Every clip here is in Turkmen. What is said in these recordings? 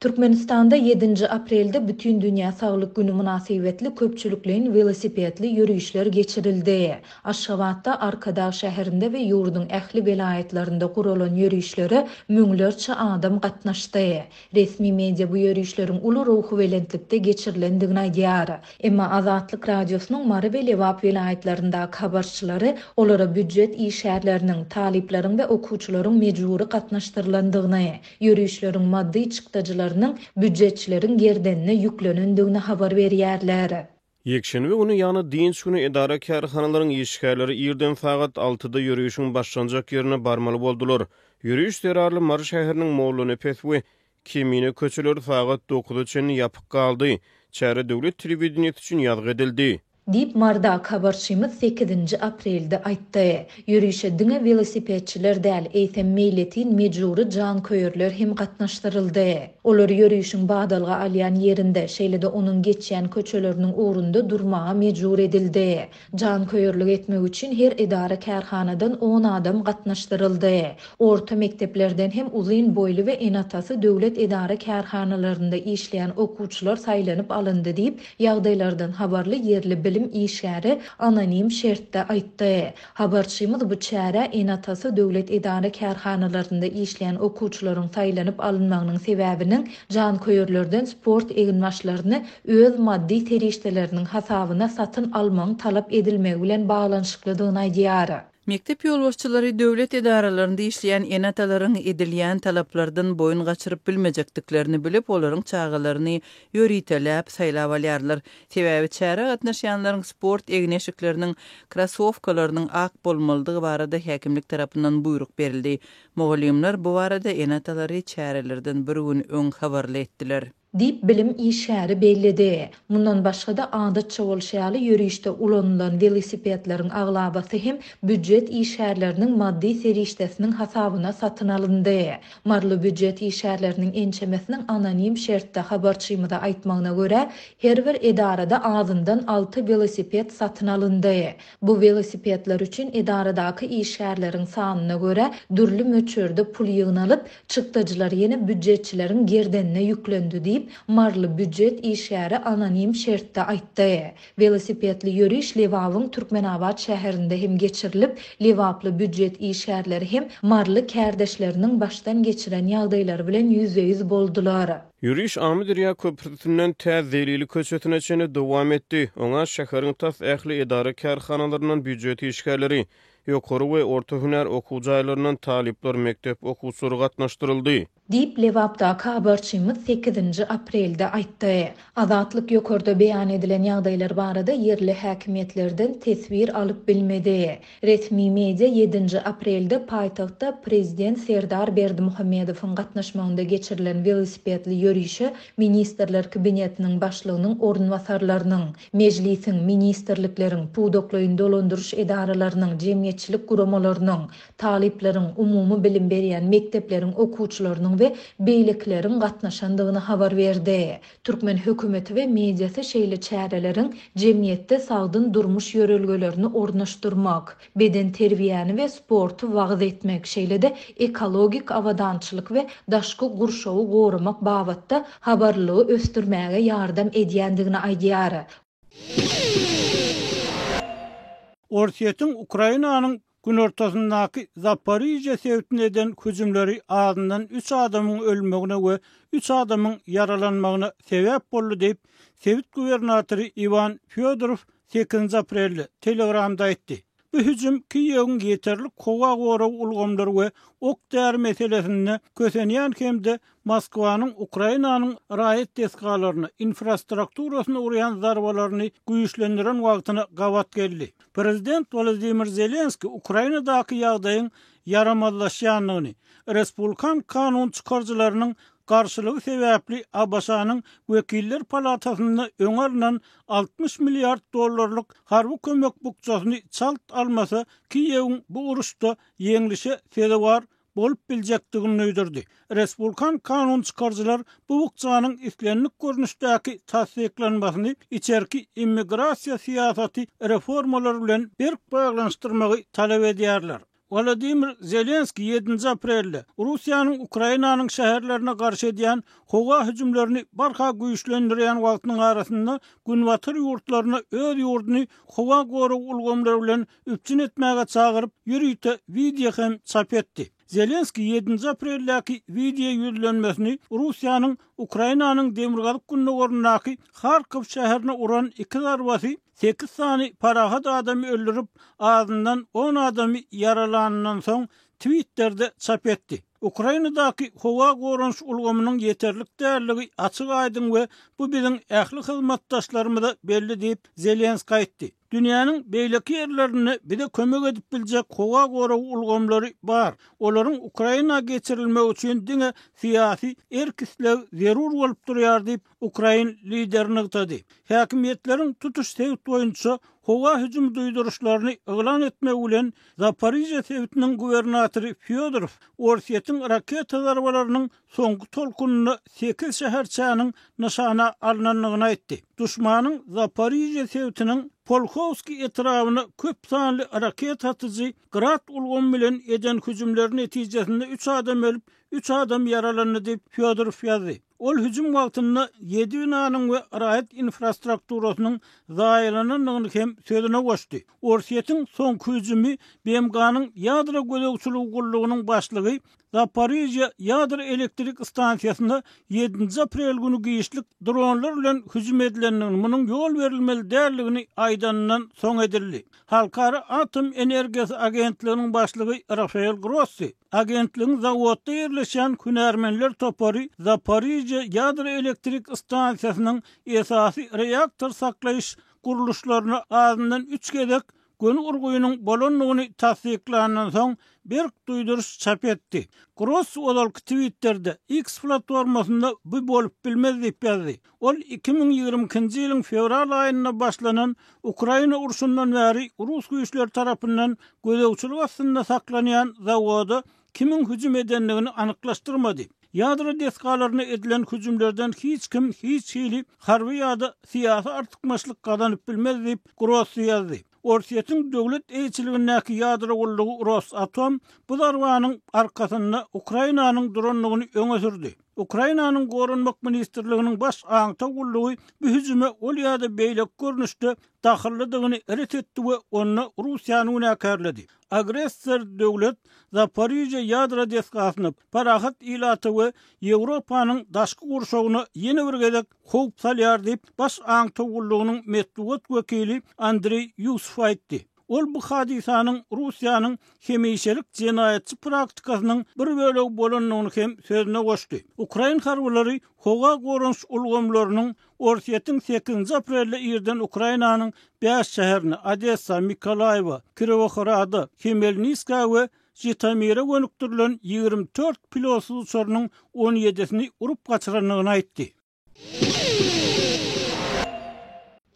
Türkmenistanda ýedinji aprelde Bütindünýä saglyk güni mynasybetli köpçülikleýin welosipedli ýörişler geçirildi. Aşgabatda, Arkadag şäherinde we ýurduň ähli welaýatlarynda guralan ýörişlere müňlerçe adam gatnaşdy. Resmi media bu ýörişleriň uly ruhubelentlikde geçirilendigini aýdýar. Emma Azatlyk Radiosynyň Mary we Lebap welaýatlaryndaky habarçylary olara býujet işgärleriniň, talyplaryň we okuwçylaryň mejbury gatnaşdyrylandygyny, ýörişleriň maddy çykdajylarynyň býujetçileriň gerdenine ýüklenendigini habar berýärler. Ýekşenbe güni, ýagny dynç güni edara-kärhanalaryň işgärleri irden sagat altyda ýörişiň başlanjak ýerine barmaly boldular. Ýöriş zerarly Mary şäheriniň Mollanepes we Kemine köçeleri sagat dokuza çenli ýapyk galdy. Çäre döwlet telewideniýesi üçin ýazgy edildi. Diýip, Marydaky habarçymyz sekizinji aprelde aýtdy. Ýörişe diňe welosipedçiler däl, eýsem meýletin mejbury janköýerler hem gatnaşdyryldy. Olar ýörişiň badalga alýan ýerinde, şeýle-de onuň geçýän köçeleriniň ugrunda durmaga mejbur edildi. Janköýerlik etmek üçin her edara-kärhanadan on adam gatnaşdyryldy. Orta mekdeplerden hem uzyn boýly we ene-atasy döwlet edara-kärhanalarynda işleýän okuwçylar saýlanyp alyndy diýip, ýagdaýlardan habarly ýerli bilim işgäri anonim şertde aýtdy. Habarçymyz bu çärä ene-atasy döwlet edara-kärhanalarynda işleýän okuwçylaryň saýlanyp alynmagynyň sebäbiniň janköýerlerden sport eginbaşlaryny öz maddy serişdeleriniň hasabyna satyn almagyň talap edilmegi bilen baglanyşyklydygyny aýdýar. Mekdep ýolbaşçylary döwlet edaralarynda işleýän ene-atalaryň edilýän talaplardan boýun gaçyryp bilmejekdiklerini bilip, olaryň çagalaryny ýöriteläp saýlap alýarlar. Sebäbi çärä gatnaşýanlaryň sport egin-eşikleriniň, krossowkalarynyň ak bolmalydygy barada häkimlik tarapyndan buýruk berildi. Mugallymlar bu barada ene-atalary çärelerden bir gün öň habarly etdiler. Diýip, bilim işgäri belledi. Mundan başga-da, adatça bolşy ýaly, ýörişde ulanylan welosipedleriň aglabasy hem býujet işgärleriniň maddy serişdesiniň hasabyna satyn alyndy. Maryly býujet işgärleriniň ençemesiniň anonim şertde habarçymyza aýtmagyna görä, her bir edarada azyndan alty welosiped satyn alyndy. Bu welosipedler üçin edaradaky işgärleriň sanyna görä dürli möçberde pul ýygnalyp, Çykdajylar ýene býujetçileriň gerdenine ýüklendi diýip, maryly býujet işgäri anonim şertde aýtdy. Welosipedli ýöriş Lebabyň Türkmenabat şäherinde hem geçirilip, lebaply býujet işgärleri hem maryly kärdeşleriniň başdan geçiren ýagdaýlary bilen ýüzbe-ýüz boldular. Ýöriş Amyderýa köprüsinden tä Zelili köçesine çenli dowam etdi. Oňa şäheriň tas ähli edara-kärhanalaryndan býujet işgärleri, Ýokary we orta hünär okuw jaýlaryndan talyplar, mekdep okuwçylary gatnaşdyryldy. Diýip, Lebapdaky habarçymyz sekizinji aprelde aýtdy. Azatlyk ýokarda beýan edilen ýagdaýlar barada ýerli häkimiýetlerden teswir alyp bilmedi. Resmi media ýedinji aprelde paýtagtda prezident Serdar Berdimuhamedowyň gatnaşmagynda geçirilen welosipedli ýörişe Ministrler Kabinetiniň başlygynyň orunbasarlarynyň, Mejlisiň, ministrlikleriň, pudaklaýyn dolandyryş edaralarynyň, jemgyýetçilik guramalarynyň, talyplaryň, umumy bilim berýän mekdepleriň okuwçylarynyň we beýlekileriň gatnaşandygyny habar berdi. Türkmen hökümeti we mediasy şeýle çäreleriň jemgyýetde sagdyn durmuş ýörelgelerini ornaşdyrmak, bedenterbiýäni we sporty wagyz etmek, şeýle-de ekologik abadançylyk we daşky gurşawy goramak babatda habarlylygy ösdürmäge ýardam edýändigini aýdýar. Orsýetiň Ukrainanyň günortasyndaky Zaporižýa sebitine eden hüjümleri azyndan üç adamyň ölmegine we üç adamyň ýaralanmagyna sebäp boldy diýip, sebit gubernatory Iwan Fýodorow Sekizinji aprelde Telegramda aýtdy. Bu hüjüm Kiýewiň ýeterlik howa gorag ulgamlary we ok-däri meselesinde kösenýän hem-de Moskwanyň Ukrainanyň raýat desgalaryna, infrastrukturasyna urýan zarbalaryny güýçlendiren wagtyna gabat geldi. Prezident Wolodymyr Zelenskiý Ukrainadaky ýagdaýyň ýaramazlaşýandygyny, respublikan kanun çykaryjylarynyň garşylygy sebäpli ABŞ-nyň Wekiller palatasynda öňe alnan 60 milliard dollarlyk harby kömek bukjasyny çalt almasa, Kiýewiň bu uruşda ýeňlişe sezewar bolup biljekdigini duýdurdy. Respublikan kanun çykaryjylar bu bukjanyň islendik görnüşdäki tassyklanmasyny içerki immigrasiýa syýasaty reformalary bilen berk baglanyşdyrmagy talap edýärler. Wolodymyr Zelenskiý ýedinji aprelde Russiýanyň Ukrainanyň şäherlerine garşy edýän howa hüjümlerini barha güýçlendirýän wagtynyň arasynda Günbatar ýurtlaryna öz ýurduny howa gorag ulgamlary bilen üpjün etmäge çagyryp, ýörite wideo hem çap etdi. Zelenskiý ýedinji apreldäki wideo ýüzlenmesini Russiýanyň Ukrainanyň demirgazyk-gündogaryndaky Harkow şäherine uran iki zarbasy sekiz sany parahat adamy öldürip, azyndan on adamy ýaralanyndan soň Twitterde çap etdi. Ukrainadaky howa goranyş ulgamynyň ýeterlik däldigi açyk-aýdyň we bu biziň ähli hyzmatdaşlarymyza belli diýip, Zelenskiý aýtdy. Dünýäniň beýleki ýerlerinde bize kömek edip biljek howa gorag ulgamlary bar. Olaryň Ukraina geçirilmegi üçin diňe syýasy erk-isleg zerur bolup durýar diýip, ukrain lideri nygtady. Häkimiýetleriň tutuş sebit boýunça howa hüjüm duýduryşlaryny yglan etmegi bilen Zaporižýa sebitiniň gubernatory Fýodorow Orsýetiň raketa zarbalarynyň soňky tolkunynda sekiz şäherçäniň nyşana alnandygyny aýtdy. Duşmanyň Zaporižýa sebitiniň Polhowskiý etrabyna köp sanly raketa atyjy Grad ulgamy bilen eden hüjümleri netijesinde üç adam ölüp, üç adam ýaralandy diýip, Fýodorow ýazdy. Ol hüjüm wagtynda ýedi binanyň we raýat infrastrukturasynyň zaýalanandygyny hem sözüne goşdy. Orsýetiň soňky hüjümi BMG-niň Ýadro gözegçiligi gullugynyň başlygy Zaporižýa ýadro elektrik stansiýasyna ýedinji aprel güni giçlik dronlar bilen hüjüm edilendigini, munuň ýol berilmeli däldigini aýdanyndan soň edildi. Halkara atom energiýasy agentliginiň başlygy Rafael Grossi Agentligiň zawodda ýerleşýän hünärmenler topary Zaporižýa ýadro elektrik stansiýasynyň esasy reaktor saklaýyş gurluşlaryna azyndan üç gezek göni urgynyň bolandygyny tassyklandan soň, berk duýduryş çap etdi. Grossi ozalky Twitterde, X platformasynda bu bolup bilmez diýip ýazdy. Ol 2022-nji ýylyň fewral aýynda başlanan Ukraina urşundan bäri rus güýçleri tarapyndan gözegçilik astynda saklanýan zawoda kimiň hüjüm edendigini anyklaşdyrmady. Ýadro desgalaryna edilen hüjümlerden hiç kim hiç hili harby ýa-da syýasy artykmaçlyk gazanyp bilmez diýip, Grossi ýazdy. Orsýetiň döwlet eýeçiligindäki ýadro gullugy Rosatom bu zarbanyň arkasynda Ukrainanyň durandygyny öňe sürdi. Ukrainanyň Goranmak ministrliginiň baş aňtaw gullugy bu hüjüme ol ýa-da beýleki görnüşde dahyllydygyny ret etdi we onda Russiýany günäkärledi. Agressor döwlet Zaporižýa ýadro desgasyna, parahat ilata we Ýewropanyň daşky gurşawyna ýene bir gezek howp salýar diýip, Baş aňtaw gullugynyň metbugat wekili Andreý Ýusow aýtdy. Ol bu hadysanyň Russiýanyň hemişelik jenaýatçy praktikasynyň bir bölegi bolandygyny hem sözüne goşdy. Ukrain harbylary howa goranyş ulgamlarynyň Orsýetiň sekizinji aprelde irden Ukrainanyň bäş şäherine, Odessa, Mykolaýiwa, Kirowohrada, Hmelniskä we Žitomire gönükdirilen 24 pilotsyz uçarynyň on ýedisini urup gaçyrandygyny aýtdy.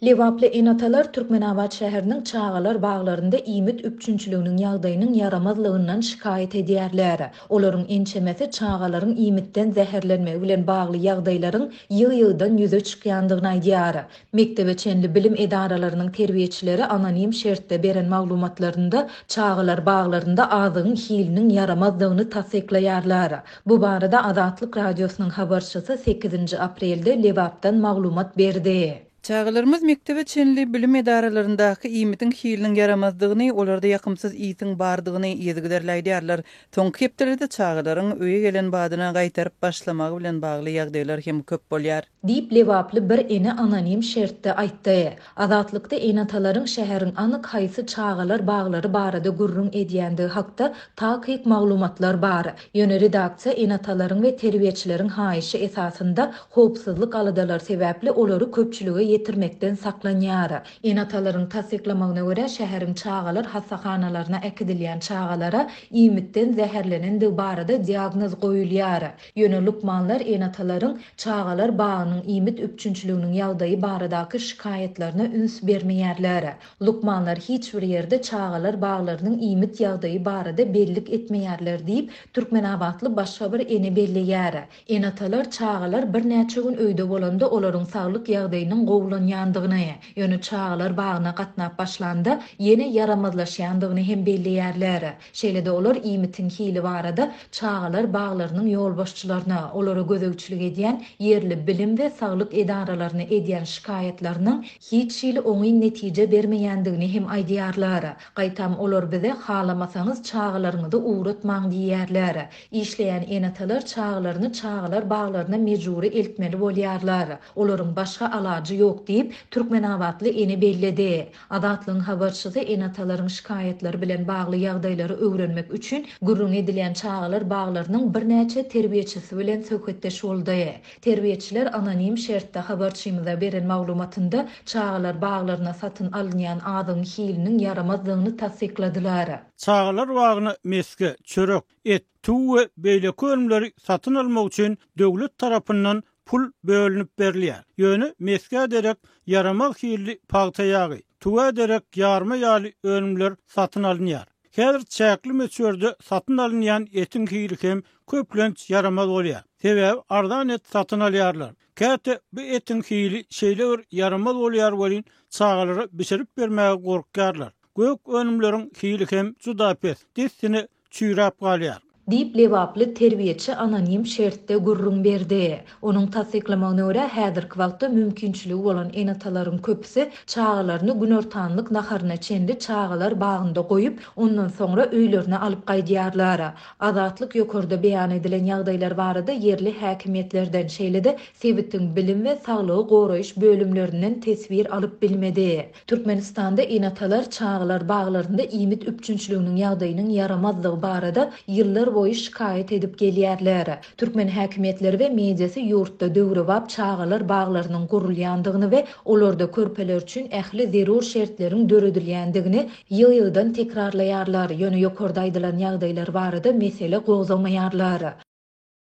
Lebaply ene-atalar Türkmenabat şäheriniň çagalar baglarynda iýmit üpjünçiliginiň ýagdaýynyň ýaramazlygyndan şikaýat edýärler. Olaryň ençemesi çagalaryň iýmitden zäherlenmegi bilen bagly ýagdaýlaryň ýygy-ýygydan ýüze çykýandygyny aýdýar. Mekdebe çenli bilim edaralarynyň terbiýeçileri anonim şertde beren maglumatlarynda çagalar baglarynda azygyň hiliniň ýaramazdygyny tassyklaýarlar. Bu barada Azatlyk Radiosynyň habarçysy sekizinji aprelde Lebapdan maglumat berdi. Çagalarymyz mekdebe çenli bilim edaralaryndaky iýmitiň hiliniň ýaramazdygyny, olarda ýakymsyz ysyň bardygyny yzygiderli aýdýarlar. Soňky hepdelerde çagalaryň öýe gelen badyna gaýtaryp başlamagy bilen bagly ýagdaýlar hem köp bolýar. Diýip, lebaply bir ene anonim şertde aýtdy. Azatlykda ene-atalaryň şäheriň anyk haýsy çagalar baglary barada gürrüň edýändigi hakda takyk maglumatlar bar. Ýöne redaksiýa ene-atalaryň we terbiýeçileriň haýyşy esasynda howpsuzlyk aladalary sebäpli olary köpçülige ýetirmekden saklanýar. Ene-atalaryň tassyklamagyna görä, şäheriň çagalar hassahanalaryna äkidilýän çagalara iýmitden zäherlenendigi barada diagnoz goýulýar. Ýöne lukmanlar ene-atalaryň çagalar bagynyň iýmit üpjünçiliginiň ýagdaýy baradaky şikaýatlaryna üns bermeýärler. Lukmanlar hiç bir ýerde çagalar baglarynyň iýmit ýagdaýy barada bellik etmeýärler diýip, türkmenabatly başga bir ene belleýär. Ene-atalar çagalar birnäçe gün öýde bolanda olaryň saglyk ýagdaýynyň. gowulanýandygyny, ýöne çagalar bagyna gatnap başlanda, ýene ýaramazlaşýandygyny hem belleýärler. Şeýle-de olar iýmitiň hili barada çagalar baglarynyň ýolbaşçylaryna, olara gözegçilik edýän ýerli bilim we saglyk edaralaryna edýän şikaýatlarynyň hiç hili oňyn netije bermeýändigini hem aýdýarlar. Gaýtam olar bize halamasaňyz çagalaryňyzy ugratmaň diýýärler. Işleýän ene-atalar çagalaryny çagalar baglaryna mejbury eltmeli bolýarlar. Olaryň başga alajy ýok diýip, türkmenabatly ene belledi. Azatlygyň habarçysy ene-atalaryň şikaýatlary bilen bagly ýagdaýlary öwrenmek üçin gürrüňi edilýän çagalar baglarynyň birnäçe terbiýeçisi bilen söhbetdeş boldy. Terbiýeçiler anonim şertde habarçymyza beren maglumatynda çagalar baglaryna satyn alynýan azygyň hiliniň ýaramazdygyny tassykladylar. Çagalar bagyna mesge, çörek, et, tüwi we beýleki önümleri satyn almak üçin döwlet tarapyndan pul bölünip berilýär. Ýöne mesgä derek ýaramaz hilli pagta ýagy, tüwä derek ýarma ýaly önümler satyn alynýar. Häzir çäkli möçberde satyn alynýan etiň hili hem köplenç ýaramaz bolýar. Sebäbi arzan et satyn alýarlar. Käte bu etiň hili şeýle bir ýaramaz bolýar welin, çagalara bişirip bermäge gorkýarlar. Gök önümleriň hili hem juda pes, dessine çüýräp galýar. Diýip, lebaply terbiýeçi anonim şertde gürrüň berdi. Onuň tassyklamagyna görä, häzirki wagtda mümkinçiligi bolan ene-atalaryň köpüsi çagalaryny günortanlyk naharyna çenli çagalar bagynda goýup, ondan soňra öýlerine alyp gaýdýarlar. Azatlyk ýokarda beýan edilen ýagdaýlar barada ýerli häkimiýetlerden, şeýle-de sebitiň bilim we saglygy goraýyş bölümlerinden teswir alyp bilmedi. Türkmenistanda ene-atalar çagalar baglarynda iýmit üpjünçiliginiň ýagdaýynyň ýaramazdygy barada ýyllar boýy şikaýat edip gelýärler. Türkmen häkimiýetleri we mediasy ýurtda döwrebap çagalar baglarynyň gurulýandygyny we olarda körpeler üçin ähli zerur şertleriň döredilýändigini ýygy-ýygydan tekrarlaýarlar, ýöne ýokarda aýdylan ýagdaýlar barada mesele gozgamaýarlar.